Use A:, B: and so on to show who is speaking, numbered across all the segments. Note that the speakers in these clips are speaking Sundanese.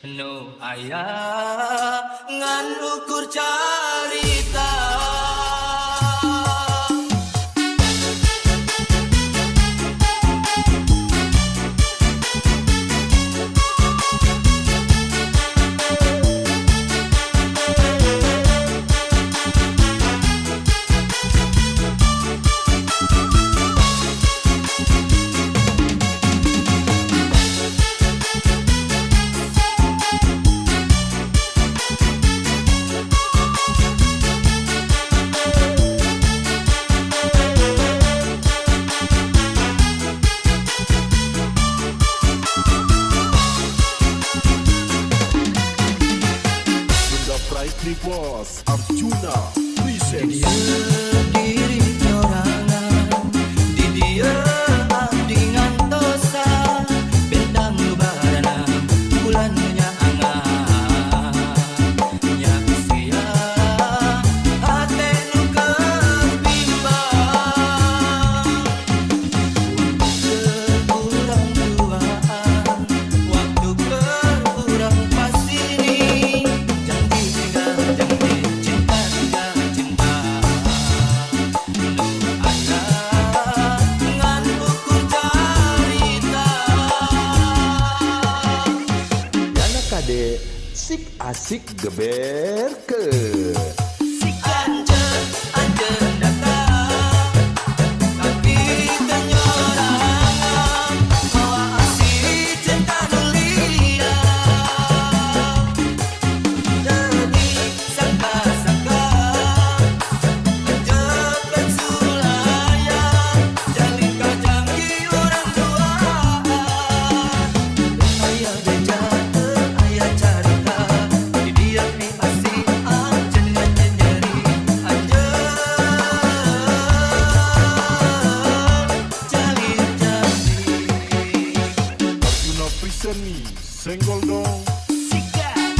A: Nu aya ngan ukur carita.
B: Boss Arjuna Presents.
A: Diri sorangan di dieu abdi ngantosan bentang lubarana bulan nyaangan nyaksian hate nu keur bimbang keur urang duaan waktu keur urang pasini janji tinggal janji cinta tinggal cinta nu aya ngan ukur carita.
B: Yana Kade sik asik geberkeun.
A: Anjeun, anjeun datang, tapi teu nyorangan, mawa asih cinta nu liar. Jadi sangka-sangka, anjeun bersulayang, jalin ka janji urang duaan. Aya beja teu aya carita, di dieu asih anjeun nyeri, anjeun jalin janji.
B: Arjuna Present nih, senggol dong.
A: Sikat.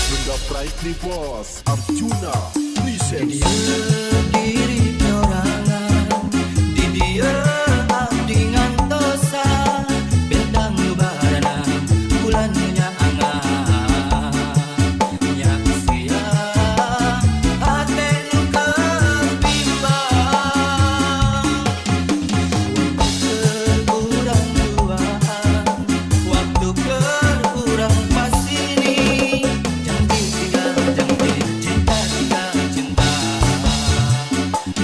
B: Sunda Pride Boss Arjuna Presents.
A: Diri nyorangan di dieu abdi ngantosan bentang lubarana bulan nyaangan nyaksian hate nu keur bimbang keur urang duaan waktu keur urang pasini janji tinggal janji cinta tinggal cinta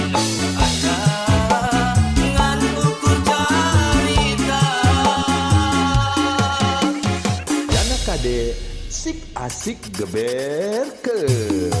A: nu aya ngan ukur carita.
B: Yana Kade sik asik geberkeun.